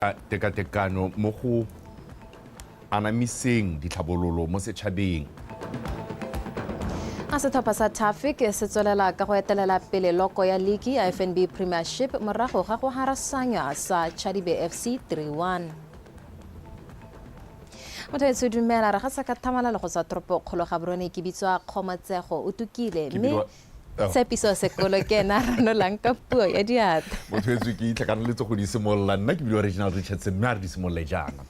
Tekatekano mo go anamiseng ditlhabololo mo setšhabeng. A setlhopha sa Tafic se tswelela ka go etelela pele loko ya liki ya FNB Premiership morago ga go harasanywa sa Chadibe FC 3-1. Motho etsho dumela re ga sa ka thamalalo go tswa toropo kgolo ga Borone ke bitswa Kgomotsego o tukile mme Oh. Tshepiso Sekolo ke ena a ranolang ka puo ya diatla. Motho etswe ke itlhakaneletse go di simolola nna ke bidiwa Reginald Richardson mme a re di simolole jaana.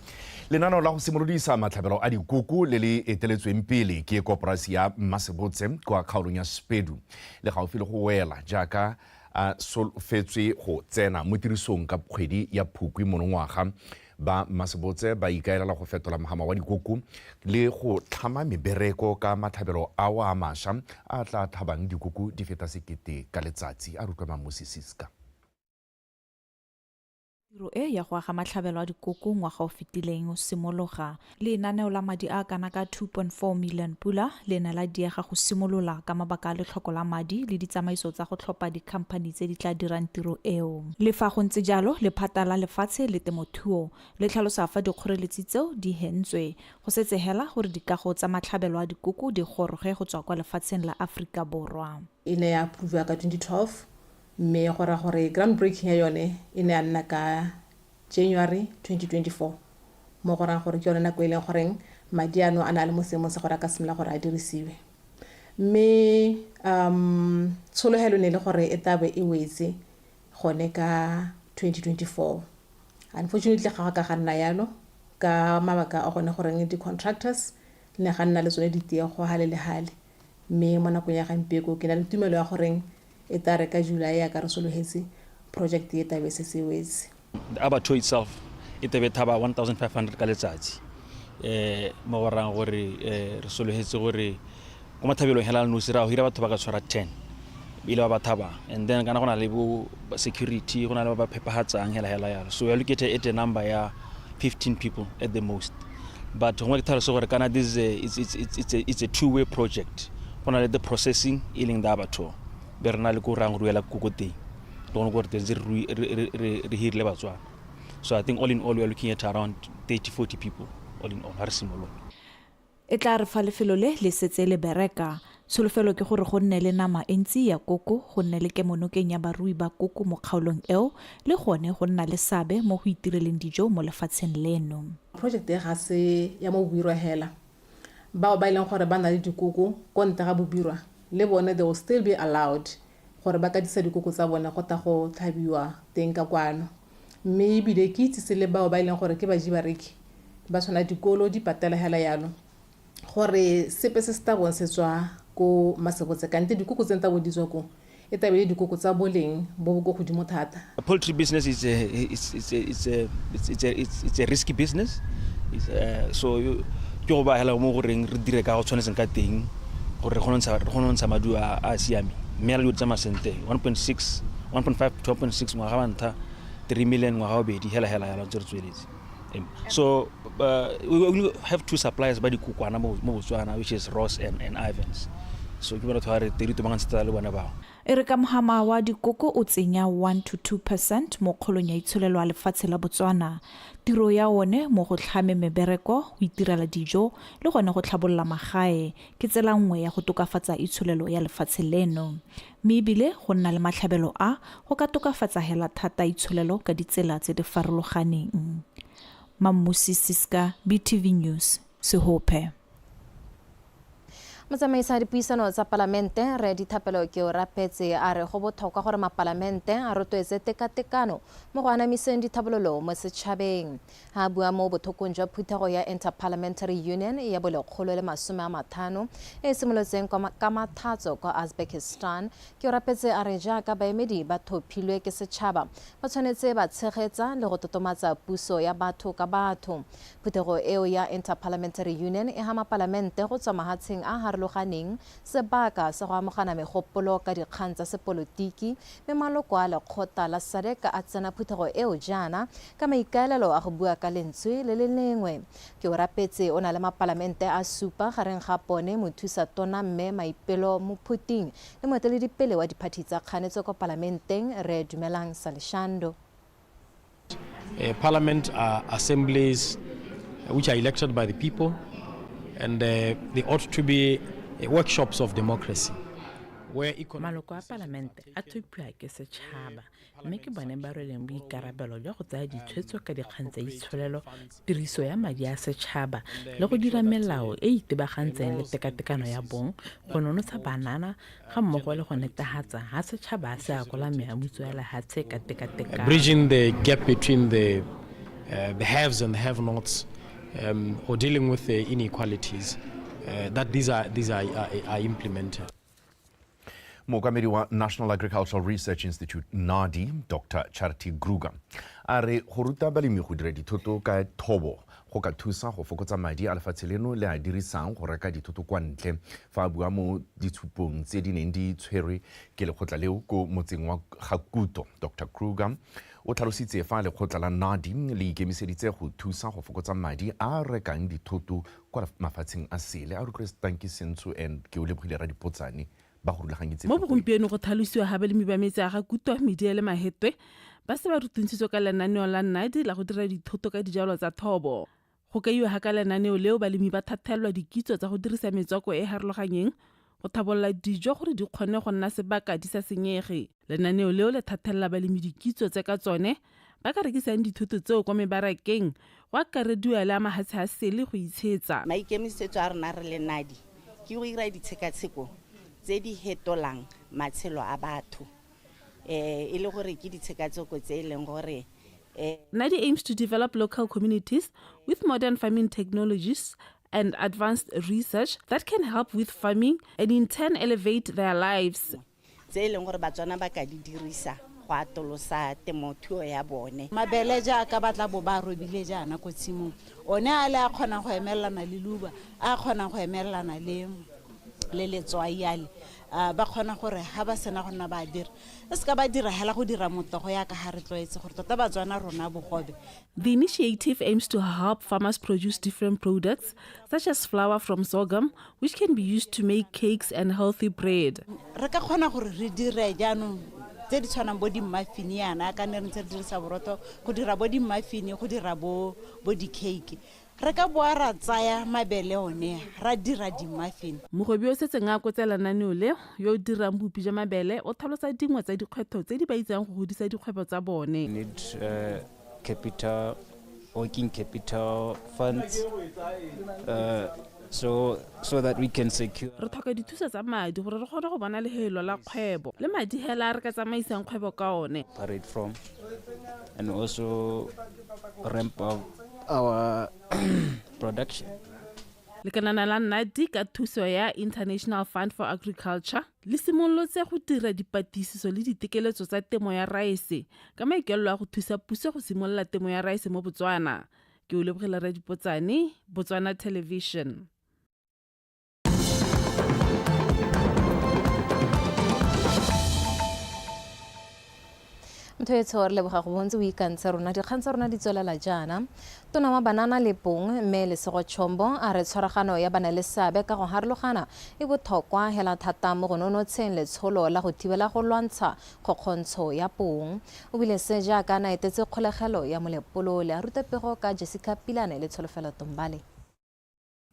Lenaneo la go simolodisa matlhabelo a dikoko le le eteletsweng pele ke koporasi ya Mmasebotse kwa kgaolong ya Sepedu le gaufi le go wela jaaka a solofetswe go tsena mo tirisong ka kgwedi ya Phukwi monongwaga. Ba Mmasebotse ba ikaelela go fetola mohama wa dikoko le go tlhama mebereko ka matlhabelo ao a masha a tla tlhabang dikoko di feta sekete ka letsatsi, a rutwa Mamusi Siska. Tiro e ya go aga matlhabelo a dikoko ngwaga o fetileng o simologa. Lenaneo la madi a kana ka 2.4 million pula le ne la diega go simolola ka mabaka a letlhoko la madi le ditsamaiso tsa go tlhopha dikhamphani tse di tla dirang tiro eo. Le fa go ntse jalo, lephata la lefatshe le temothuo le tlhalosa fa dikgoreletsi tseo di hentswe. Go setse hela gore dikago tsa matlhabelo a dikoko di goroge go tswa kwa lefatsheng la Aforika Borwa. E ne ya approviwa ka 2012 mme go raya gore ground breaking ya yone e ne ya nna ka January 2024, mo go rayang gore ke yone nako e leng goreng madi ano a ne a le mo seemong sa gore a ka simolola gore a dirisiwe. Mme um tshologelo ne e le gore e tlabe e wetse gone ka 2024. Unfortunately ga go ka ga nna yalo ka mabaka a gone goreng di-contractors ne ga nna le tsone ditiego hale le hale. Mme mo nakong ya gampieko ke na le tumelo ya goreng e tla re ka July ya ka re sologetse project e tlabe se se wetse. The abattoir itself e tlabe thaba 1500 ka letsatsi eh mo go rang gore eh re sologetse gore ko mathabelong hela nosi ra go hira batho ba ka tshwara 10 ile ba ba thaba and then kana go na le bo security go na le ba ba phepahatsang hela hela yalo so we are looking at a number ya 15 people at the most but gongwe ke tlhalose gore kana this is a, it's, it's, it's, it's a, it's a two way project go na le the processing e leng the abattoir be re na le ko rang ruela koko teng le gone ko re teng re hirile Batswana so I think all in all we are looking at around 30 40 people all in all ha re simolola. E tla re fa lefelo le le setse le bereka, tsholofelo ke gore go nne le nama e ntsi ya koko, go nne le kemonokeng ya barui ba koko mo kgaolong eo le gone go nna le seabe mo go itireleng dijo mo lefatsheng leno. Project e ga se ya mo Bobirwa hela. Bao ba e leng gore ba na le dikoko ko ntle ga Bobirwa le bone they will still be allowed gore ba ka disa dikoko tsa bone go tla go tlhabiwa teng ka kwano. Mme ebile ke itsise le bao ba e leng gore ke baji bareki ba tshwana dikolo di patela hela yalo gore sepe se se tla bong se tswa ko Masebotse kante dikoko tse tla bong di tswa ko e tla be le dikoko tsa boleng bo bo ko godimo thata. Poultry business is a, it's, it's a, it's a, it's a, it's, it's a risky business. It's, so ke go ba hela mo goreng re dire ka go tshwanetseng ka teng gore re kgone go ntsha maduo a a siameng mme a dilo tsa masente 1.6 1.5 to 1.6 ngwaga wa ntlha 3 million ngwaga wa bobedi hela hela hela ntse re tsweletse. So we only have two suppliers ba dikokwana mo Botswana which is Ross and, and Ivans. So ke bona batho ba re teri to le bone bao. E re ka mohama wa dikoko o tsenya 1 to 2 percent mo kgolong ya itsholelo ya lefatshe la Botswana, tiro ya one mo go tlhameng mebereko, go itirela dijo le gone go tlhabolola magae ke tsela nngwe ya go tokafatsa itsholelo ya lefatshe leno. Mme ebile go nna le matlhabelo a go ka tokafatsa hela thata itsholelo ka ditsela tse di farologaneng. Mammusi Siska, BTV News, Sehophe. Motsamaisa dipuisano tsa palamente Rre Dithapelo Keorapetse a re go botlhokwa gore mapalamente a rotloetse tekatekano mo go anamiseng dithabololo mo setšhabeng. Ha a bua mo bothokong jwa phuthego ya Inter-Parliamentary Union ya bolekgolo le masome a mathano e e simolotseng ka Mathatso kwa Uzbekistan, Keorapetse a re jaaka baemedi ba thophilwe ke setšhaba ba tshwanetse ba tshegetsa le go totomatsa puso ya batho ka batho. Phuthego eo ya Inter-Parliamentary Union e ha mapalamente go tswa mahatsheng a harologaneng sebaka sa go amogana megopolo ka dikgang tsa sepolotiki mme maloko a lekgotla la SADC a tsena phuthego eo jaana ka maikaelelo a go bua ka lentswe le le lengwe. Keorapetse o na le mapalamente a supa gareng ga bone mothusa tona Mme Maipelo Mophuting le moeteledipele wa diphathi tsa kganetso kwa palamenteng Rre Dumelang Saleshando. Parliament are assemblies which are elected by the people, and they ought to be workshops of democracy. Maloko a palamente a tlhophiwa ke setšhaba mme ke bone ba rweleng boikarabelo jwa go tsaya ditshwetso ka dikgang tsa itsholelo, tiriso ya madi a setšhaba le go dira melao e e itebagantseng le tekatekano ya bong, go nonotsha banana ga mmogo le go netefatsa ga setšhaba se akola meamuso ya lehatshe ka tekatekano. Bridging the gap between the haves and the have-nots, or dealing with the inequalities, that these are implemented. Mookamedi wa National Agricultural Research Institute, NARDI, Dr Charity Kruger, a re go ruta balemi go dira dithoto ka thobo go ka thusa go fokotsa madi a lefatshe leno le a dirisang go reka dithoto kwa ntle. Fa a bua mo ditshupong tse di neng di tshwerwe ke lekgotla leo ko motseng wa Gakuto, Dr Kruger o tlhalositse fa lekgotla la NARDI le ikemiseditse go thusa go fokotsa madi a a rekang dithoto kwa mafatsheng a sele. A re Stanki Sentsho and ke o lebogile Radipotsane ba go rulaganyetse. Mo bogompieno go tlhalosiwa ga balemi ba metse a ga Kutwa, Medie le Mahetwe ba se ba rutuntshitswe ka lenaneo la NARDI la go dira dithoto ka dijalo tsa thobo. Go kaiwa ga ka lenaneo leo balemi ba thathelelwa dikitso tsa go dirisa metswako e e harologanyeng go tlhabolola dijo gore di kgone go nna sebaka di sa senyege. Lenaneo leo le thathelela balemi dikitso tse ka tsone ba ka rekisang dithoto tseo kwa mebarakeng, go akarediwa le a mahatshe a sele, go itshetsa. Maikemisetso a rona re le NARDI ke go ira ditshekatsheko tse di fetolang matshelo a batho, e le gore ke ditshekatsheko tse e leng gore NARDI aims to develop local communities with modern farming technologies and advanced research that can help with farming and in turn elevate their lives. Tse e leng gore Batswana ba ka di dirisa go atolosa temothuo ya bone. Mabele jaaka ba tla bo ba robile jaana ko tshimong, one a le a kgonang go emelelana le leuba, a kgonang go emelelana le letswai ale, ba kgona gore ga ba sena go nna ba dira, e se ka ba dira hela go dira motogo yaka ga re tlwaetse gore tota Batswana rona bogobe. The initiative aims to help farmers produce different products, such as flour from sorghum, which can be used to make cakes and healthy bread. Re ka kgona gore re dire jaanong tse di tshwanang bo di-muffin yana ka ne re ntse re dirisa borotho go dira bo di-muffin, go dira bo di-cake. Re ka boa ra tsaya mabele one ra dira di-muffin. Mogwebi o setseng a akotse lenaneo le yo o dirang bopi jwa mabele o tlhalosa dingwe tsa dikgwetlho tse di ba itsang go godisa dikgwebo tsa bone. Need capital, working capital funds, so that we can secure. Re tlhoka dithuso tsa madi gore re kgone go bona lehelo la kgwebo le madi hela a re ka tsamaisang kgwebo ka one. Operate from, and also ramp up our production. Lekalana la NARDI ka thuso ya International Fund for Agriculture le simolotse go dira dipatlisiso le ditekeletso tsa temo ya raese ka maikaelelo a go thusa puso go simolola temo ya raese mo Botswana. Ke o lebogela Radipotsane, Botswana Television. Motho etsho, re leboga go bontse o ikantse rona. Dikgang tsa rona di tswelela jaana. Tona wa banana le bong, mme Lesego Chombo, a re tshwaragano ya bana le seabe ka go harologana e botlhokwa hela thata mo go nonotsheng letsholo la go thibela go lwantsha kgokgontsho ya bong. O bile se jaaka na etetse kgolegelo ya Molepolole. A ruta pego ka Jessica Pilane le Tsholofelo Tombale.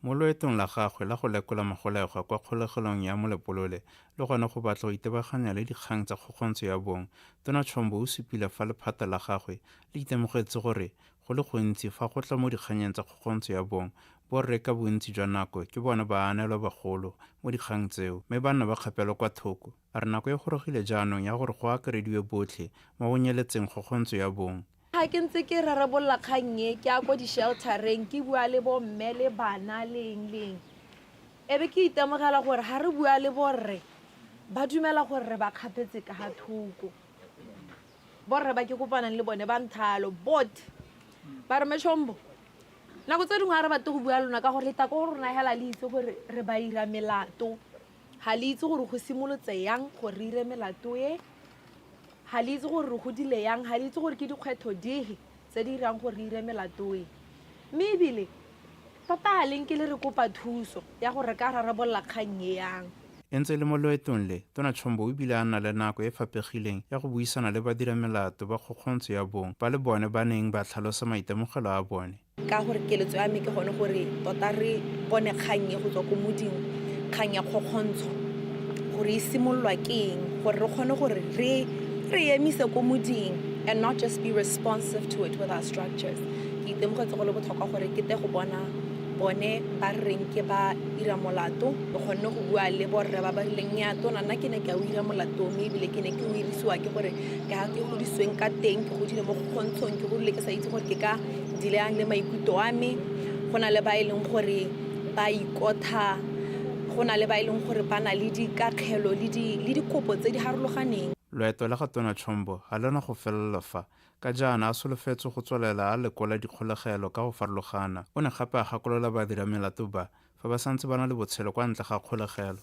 Mo loetong la gagwe la go lekola magolegwa kwa kgolegelong ya Molepolole le gone go batla go itebaganya le dikgang tsa kgokgontsho ya bong, Tona Chombo o supile fa lephata la gagwe le itemogetse gore go le gontsi fa go tla mo dikganyeng tsa kgokgontsho ya bong, borre ka bontsi jwa nako ke bona baanelwa bagolo mo dikgang tseo mme banna ba kgapelwa kwa thoko. A re nako e gorogile jaanong ya gore go akarediwe botlhe mo go nyeletseng kgokgontsho ya bong. Ga ke ntse ke rarabolola kgang e, ke ya ko di-sheltereng, ke bua le bomme le bana leng leng, e be ke itemogela gore ga re bua le borre ba dumela gore re ba kgapetse ka ga thoko. Borre ba ke kopanang le bone ba nthalo botlhe ba re, "Meshombo, nako tse dingwe ga re batle go bua lona ka gore leta ko rona hela le itse gore re ba ira melato, ga le itse gore go simolotse yang gore re ire melato e, ga le itse gore re godile yang, ga le itse gore ke dikgwetlho dihe tse di irang gore re ire melato e, mme ebile tota ga leng ke le re kopa thuso ya gore re ka rarabolola kgang e yang." E ntse e le mo loetong le, Tona Chombo o bile a nna le nako e e faphegileng ya go buisana le badiramelato ba kgokgontsho ya bong ba le bone ba neng ba tlhalosa maitemogelo a bone. Ka gore keletso ya me ke gone gore tota re bone kgang e go tswa ko moding, kgang ya kgokgontsho, gore e simololwa ke eng, gore re kgone gore re re emise ko moding and not just be responsive to it with our structures. Ke itemogetse go le botlhokwa gore ke te go bona bone ba re reng ke ba ira molato. Ke kgonne go bua le borre ba ba rileng nnyaa tona nna ke ne ke a o ira molato mme ebile ke ne ke o irisiwa ke gore ka ke godisweng ka teng, ke godile mo kgokgontshong, ke godile ke sa itse gore ke ka dileang le maikutlo a me. Go na le ba e leng gore ba ikotha, go na le ba e leng gore ba na le dikakgelo le dikopo tse di harologaneng. Loeto la ga Tona Chombo ga le na go felela fa, ka jaana a solofetswe go tswelela a lekola dikgolegelo ka go farologana. O ne gape a gakolola badiramelato ba, fa ba santse ba na le botshelo kwa ntle ga kgolegelo.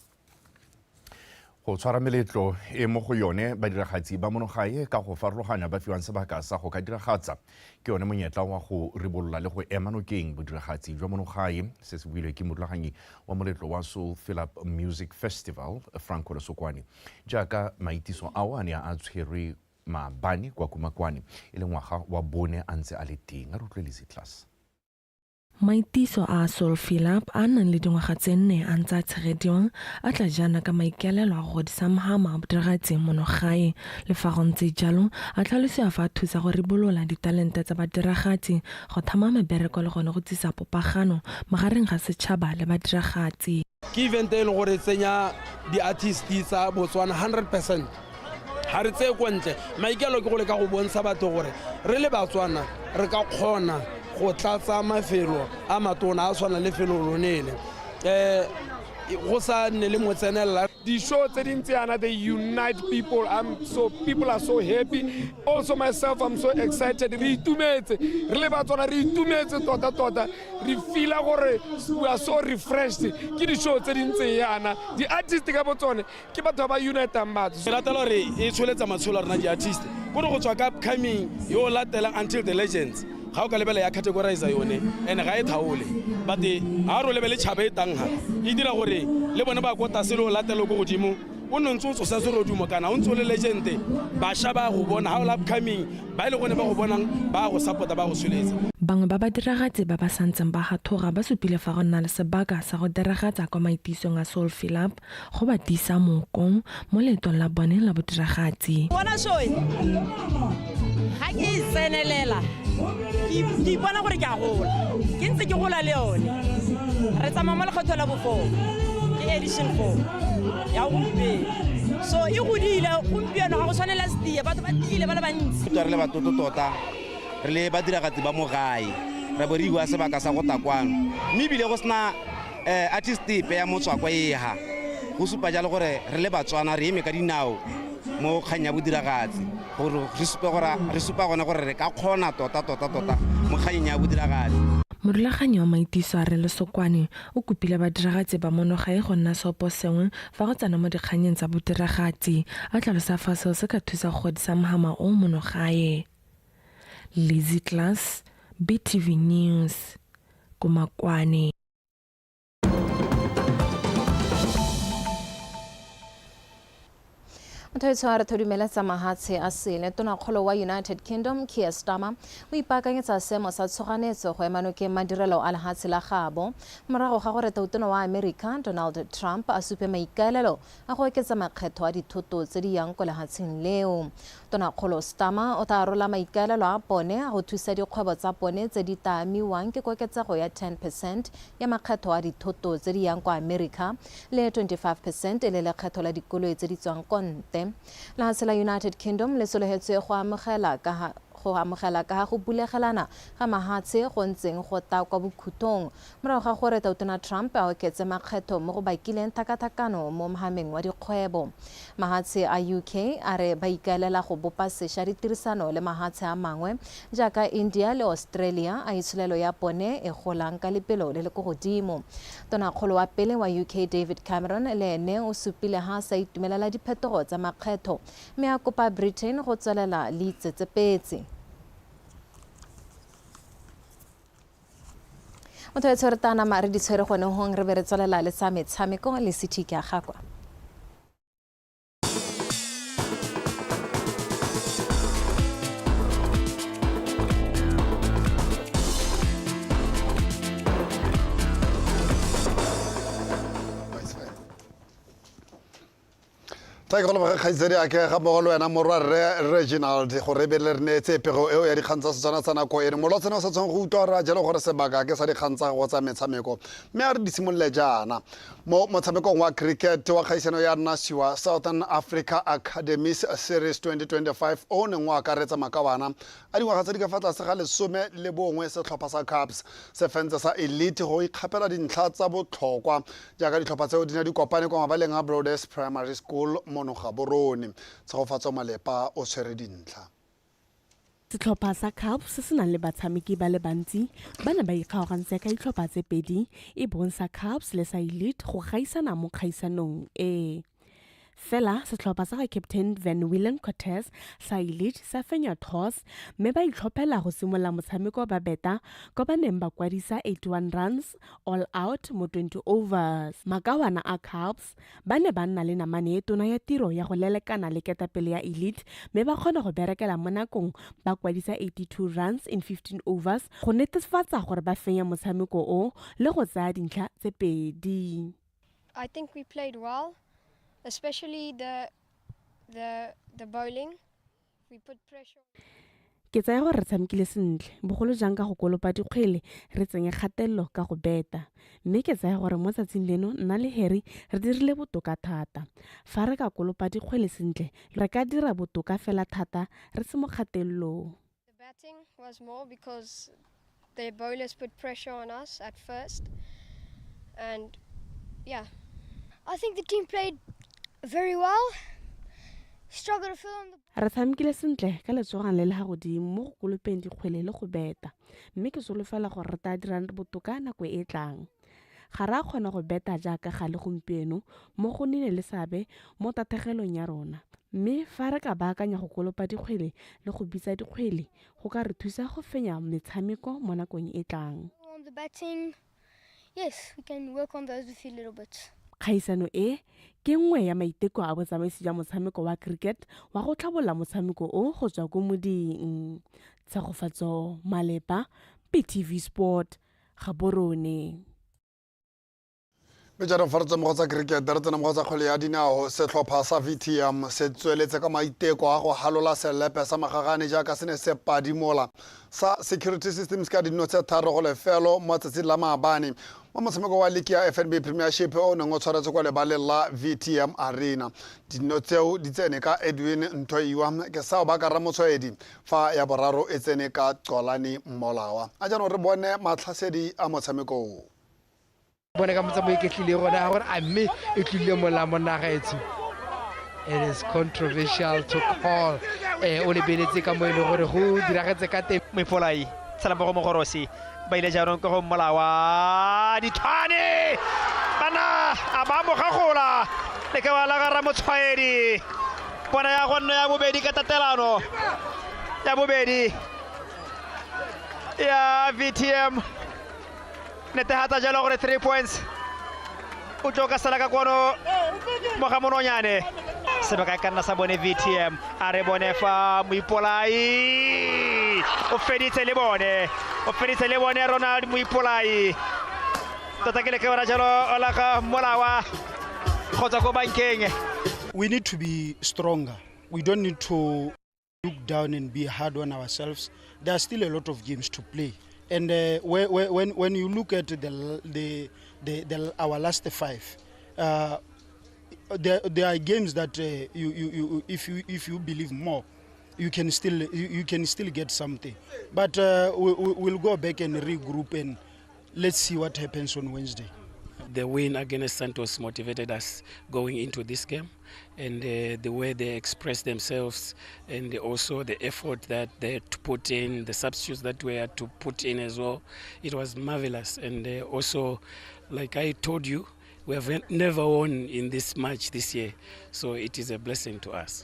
Go tshwara meletlo e mo go yone badiragatsi ba monogae ka go farologana ba fiwang sebaka sa go ka diragatsa ke yone monyetla wa go ribolola le go ema nokeng bodiragatsi jwa monogae. Se se builwe ke morulaganyi wa moletlo wa Soul Fill Up Music Festival, Franco Lesokwane, jaaka maitiso ao a ne a tshwerwe maabane kwa Kumakwane e le ngwaga wa bone a ntse a le teng. A re utlwe Lizzy Klaas. Maitiso a Soul Fill Up a nang le dingwaga tse nne a ntse a tshegediwa a tla jaana ka maikaelelo a go godisa mhama a bodiragatsi mono gae. Le fa go ntse jalo, a tlhalosiwa fa a thusa go ribolola ditalente tsa badiragatsi, go thama mebereko le gone go tsisa popagano magareng ga setšhaba le badiragatsi. Ke event e leng gore e tsenya di-artist tsa Botswana 100%. Ga re tseye ko ntle. Maikaelelo ke go leka go bontsha batho gore re le Batswana re ka kgona go tlatsa mafelo a matona a tshwana le lefelo lone le. Go sa nne le motsenelela. Di-show tse di ntse yana, they unite people. So people are so happy. Also myself, I'm so excited. Re itumetse. Re le Batswana re itumetse tota tota. Re feela gore we are so refreshed. Ke di-show tse di ntseng yana. Di-artist ka botsone ke batho ba ba unitang batho. Ke ratela gore e tsholetsa matsholo a rona di-artist. Kore go tswa ka upcoming yo latelang until the legends. Ga o ka lebela ya categorize yone and ga e thaole. But ha re o lebele tšhaba e tang ha e dira gore le bone ba ko tlase le o latele ko godimo. O nne ntse o tsosa serodumo kana o ntse o le legend, bašwa ba go bona ha o le upcoming, ba e le gone ba go bonang ba go support-a ba go tsholetsa. Bangwe ba badiragatsi ba ba santseng ba hathoga ba supile fa go nna le sebaka sa go diragatsa kwa maitisong a Soul Fill Up go ba tiisa moko mo leetong la bone la bodiragatsi. Bona show e, ga ke e tsenelela ke ipona gore ke a gola, ke ntse ke gola le yone. Re tsamaya mo lekgetho la bo-4, ke edition 4 ya gompieno, so e godile gompieno ga go tshwane last year, batho ba tlile ba le bantsi. Re le batoto tota, re le badiragatsi ba mo gae, re bo re iwa sebaka sa go tla kwano, mme ebile go sena artist epe ya motswakwa e ha go supa jalo gore re le Batswana re eme ka dinao mo kgang ya bodiragatsi, gore re supe gore re supa gone gore re ka kgona tota tota tota mo kganyeng ya bodiragatsi. Morulaganyi wa maitiso a re Lesokwane o kopile badiragatsi ba mono gae go nna seopo sengwe fa go tsena mo dikganyeng tsa bodiragatsi, a tlhalosa fa seo se ka thusa go godisa mhama o mono gae. Lizzy Klaas, BTV News, Kumakwane. Motho e tshware thodumele tsa mahatshe a sele. Tonakgolo wa United Kingdom Keir Starmer o ipaakanyetsa seemo sa tshoganetso go ema nokeng madirelo a lehatshe la gabo morago ga gore tautona wa America Donald Trump a supe maikaelelo a go oketsa makgetho a dithoto tse di yang ko lehatsheng leo. Tonakgolo Starmer o tla rola maikaelelo a bone a go thusa dikgwebo tsa bone tse di tla amiwang ke koketsego ya 10% ya makgetho a dithoto tse di yang kwa America le 25% e le lekgetho la dikoloi tse di tswang ko ntle. Lehatshe la United Kingdom le sologetswe go amogela ka ga go bulegelana ga mahatshe go ntseng go tla kwa bokhutlong morago ga gore tautona Trump a oketse makgetho mo go bakileng thakathakano mo mohameng wa dikgwebo. Mahatshe a UK a re ba ikaelela go bopa sešwa ditirisano le mahatshe a mangwe jaaka India le Australia a itsholelo ya bone e golang ka lebelo le le ko godimo. Tonakgolo wa pele wa UK David Cameron le ene o supile ha a sa itumelela diphetogo tsa makgetho mme a kopa Britain go tswelela le itsetsepetse. Motho e tshwere tana ma re di tshwere gone hong re be re tswelela le tsa metshameko le city ke a gakwa. Tla ke go leboge kgaitsadi ake ga mmogo le wena morwa rre Reginald gore e be le re neetse pego eo ya dikgang tsa Setswana tsa nako eno. Molotsana o sa tswang go utlwa ra jalo gore sebaka ke sa dikgang tsa gago tsa metshameko mme a re di simolole jaana. Mo motshamekong wa cricket wa kgaisano ya Nasiwa Southern Africa Academies Series 2025 o o neng o akaretsa makawana a dingwaga tse di ka fa tlase ga 11 setlhopha sa Cubs se fentse sa Elite go ikgapela dintlha tsa botlhokwa Jaaka ditlhopha tseo di ne di kopane kwa mabaleng a Brodes Primary School mono Gaborone. Tshegofatso Malepa o tshwere dintlha. Setlhopha sa Cubs se se nang le batshameki ba le bantsi ba ne ba ikgaogantse ka ditlhopha tse pedi e bong sa Cubs le sa Elite go gaisana mo kgaisanong e. Fela setlhopha sa ga Captain Van Willem Cortez sa Elite sa fenya toss mme ba itlhophela go simolola motshameko ba beta kwa ba neng ba kwadisa 81 runs all out mo 20 overs. Makawana a Cubs ba ne ba nna le namane e tona ya tiro ya go lelekana le ketapele ya Elite mme ba kgona go berekela mo nakong ba kwadisa 82 runs in 15 overs go netefatsa gore ba fenya motshameko o le go tsaya dintlha tse pedi. I think we played well, especially the the the bowling. We put pressure. Ke tsaya gore re tshamekile sentle, bogolo jang ka go kolopa dikgwele re tsenye kgatelelo ka go beta. Mme ke tsaya gore mo tsatsing leno nna le Harry re dirile botoka thata. Fa re ka kolopa dikgwele sentle, re ka dira botoka fela thata re se mo kgatelelong. The batting was more because the bowlers put pressure on us at first and yeah. I think the team played very well. Struggled to fill on the Re tshamekile sentle ka letsogana le le ga godimo mo go kolopeng dikgwele le go beta, mme ke solofela gore re tla dira botoka nako e e tlang. Ga re a kgona go beta jaaka gale gompieno mo go nnile le seabe mo tathegelong ya rona, mme fa re ka baakanya go kolopa dikgwele le go bitsa dikgwele go ka re thusa go fenya metshameko mo nakong e tlang. Kgaisano e ke nngwe ya maiteko a botsamaisi jwa motshameko wa cricket wa go tlhabolola motshameko o go tswa ko moding. Tshegofatso Malepa, BTV Sport, Gaborone. Mme jaanong fa re tswa mo go tsa cricket re tsena mo go tsa kgwele ya dinao setlhopha sa VTM se tsweletse ka maiteko a go halola selepe sa magagane jaaka se ne se padimola sa security systems ka dino tse 3-0 mo tsatsing la maabane mo motshameko wa liki ya FNB Premiership o neng o tshwaretswe kwa lebaleng la VTM Arena. Dino tseo di tsene ka Edwin Nthoiwa ke sao ba ka ramotshwaedi fa ya boraro e tsene ka Xolani Mmolawa. A jaanong re bone matlhasedi a motshameko o. Bone ka motsamao e ketlile gone a gore a mme e tlile mola monna gaetsho. It is controversial to call. O lebeletse ka mo e leng gore go diragetse ka teng. Moipolai tshela mo go Mogorosi ba ile jaanong ke go mmolawa dithwane bana a ba mogagola le ke wa la ga Ramotshwaedi bona ya go nna ya bobedi ka tatelano ya bobedi ya VTM netefatsa jalo gore 3 points o tlo ka sala ka kwano mo ga Mononyane sebaka ka nna sa bone VTM a re bone fa Moipolai o feditse le bone o feditse le bone Ronald Moipolai tota ke le ke bona jalo la ga Molawa go tswa ko bankeng. We need to be stronger. We don't need to look down and be hard on ourselves. There are still a lot of games to play. And when you look at our last 5, there are games that if you believe more, you can still get something. But we'll go back and regroup and let's see what happens on Wednesday. The win against Santos motivated us going into this game, and the way they expressed themselves, and also the effort that they had to put in, the substitutes that we had to put in as well, it was marvelous. And also, like I told you, we have never won in this match this year, so it is a blessing to us.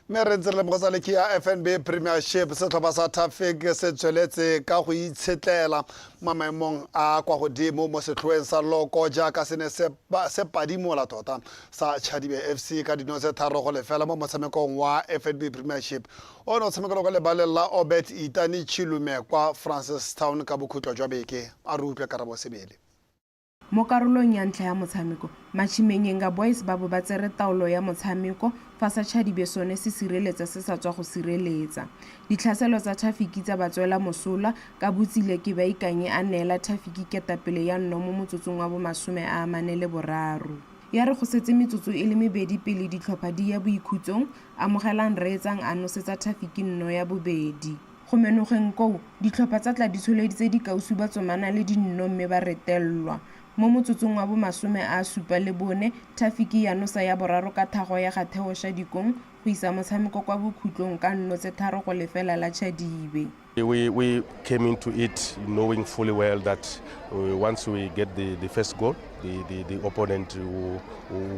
Mme re ntse re le mo go tsa liki ya FNB Premiership setlhopha sa Tafic se tsweletse ka go itshetlela mo maemong a kwa godimo mo setlhoeng sa loko jaaka se ne se padimola tota sa Chadibe FC ka dino tse 3-0 mo motshamekong wa FNB Premiership o ne o tshamekelwa kwa lebaleng la Obert Itani Chilume kwa Francistown ka bokhutlo jwa beke. A re utlwe karabo sebele. Mo karolong ya ntlha ya motshameko, Matjimenyenga Boys ba bo ba tsere taolo ya motshameko fa sa Chadibe sone se sireletsa se sa tswa go sireletsa. Ditlhaselo tsa Tafiki tsa ba tswela mosola ka Botsile Kebaikanye a neela Tafiki ketapele ya nno mo motsotsong wa bo 43. Ya re go setse metsotso e le mebedi pele ditlhopha di ya boikhutsong, Amogelang Reetsang a nosetsa Tafiki nno ya bobedi. Go menogeng koo, ditlhopha tsa tla di tsholeditse dikausu ba tsomana le dinno mme ba retelelwa. Mo motsotsong wa bo 74, Tafiki ya nosa ya boraro ka thago ya ga Theo Shadikong go isa motshameko kwa bokhutlong ka nno tse 3-0 la Chadibe. We came into it knowing fully well that once we get the first goal, the opponent will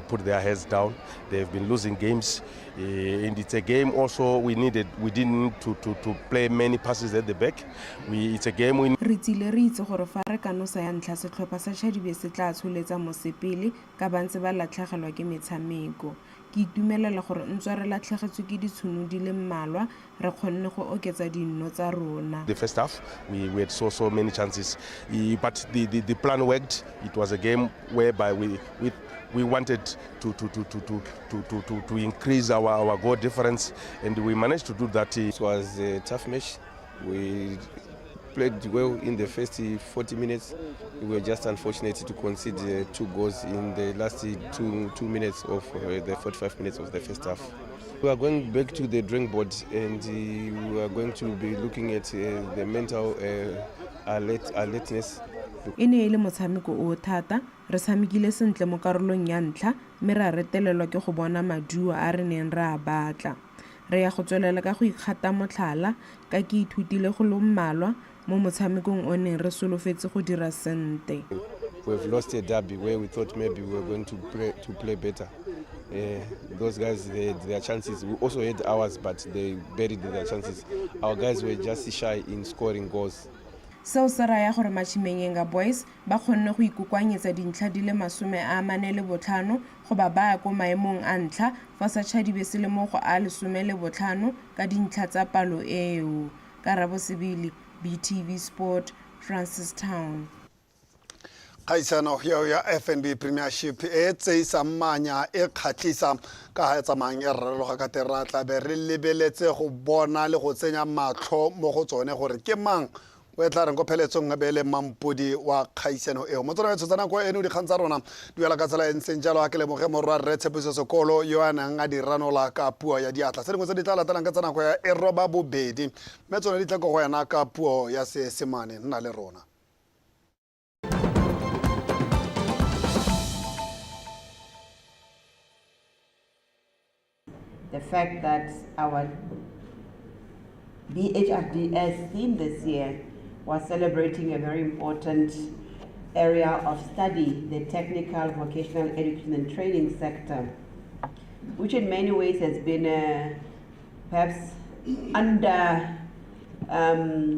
put their heads down. They've been losing games, and it's a game also we needed. We didn't need to play many passes at the back. It's a game we Re tsile re itse gore fa re ka nosa ya ntlha setlhopha sa Chadibe se tla tsholetsa mosepele ka ba ntse ba latlhegelwa ke metshameko. Ke itumelela gore ntswa re latlhegetswe ke ditshono di le mmalwa re kgonne go oketsa dinno tsa rona. The first half, we had so many chances, but the plan worked. It was a game whereby we wanted to increase our goal difference, and we managed to do that. It was a tough match. We played well in the first 40 minutes. We were just unfortunate to concede 2 goals in the last two minutes of the 45 minutes of the first half. We are going back to the drawing board, and we are going to be looking at the mental alertness. E ne e le motshameko o thata, re tshamekile sentle mo karolong ya ntlha mme ra retelelwa ke go bona maduo a re neng re a batla. Re ya go tswelela ka go ikgata motlhala ka ke ithutile go le mmalwa mo motshamekong o neng re solofetse go dira sentle. We've lost a derby where we thought maybe we were going to play better. Those guys, they had their chances. We also had ours, but they buried their chances. Our guys were just shy in scoring goals. Seo se raya gore Matjimenyenga Boys ba kgonne go ikokoanyetsa dintlha di le 45 go ba baya ko maemong a ntlha fa sa Chadibe se le mo go a 15 ka dintlha tsa palo eo. Karabo Sebele, BTV Sport, Francistown. Kgaisano eo ya FNB Premiership e tseisang manya e kgatlhisa ka ga e tsamayang e rarologa ka teng, ra tlabe re lebeletse go bona le go tsenya matlho mo go tsone gore ke mang o e tla reng ko pheletsong e be e le mampodi wa kgaisano eo. Motswana wa tshotsa nako eno dikgang tsa rona di wela ka tsela e ntseng jalo. A ke lemoge morwa rre Tshepiso Sekolo yo a neng a di ranola ka puo ya diatla. Tse dingwe tse di tla latelang ka tsa nako ya e 8:30, mme tsone di tla ko go wena ka puo ya Seesemane. Nna le rona. The fact that our BHRDS theme this year was celebrating a very important area of study, the technical, vocational education and training sector, which in many ways has been perhaps under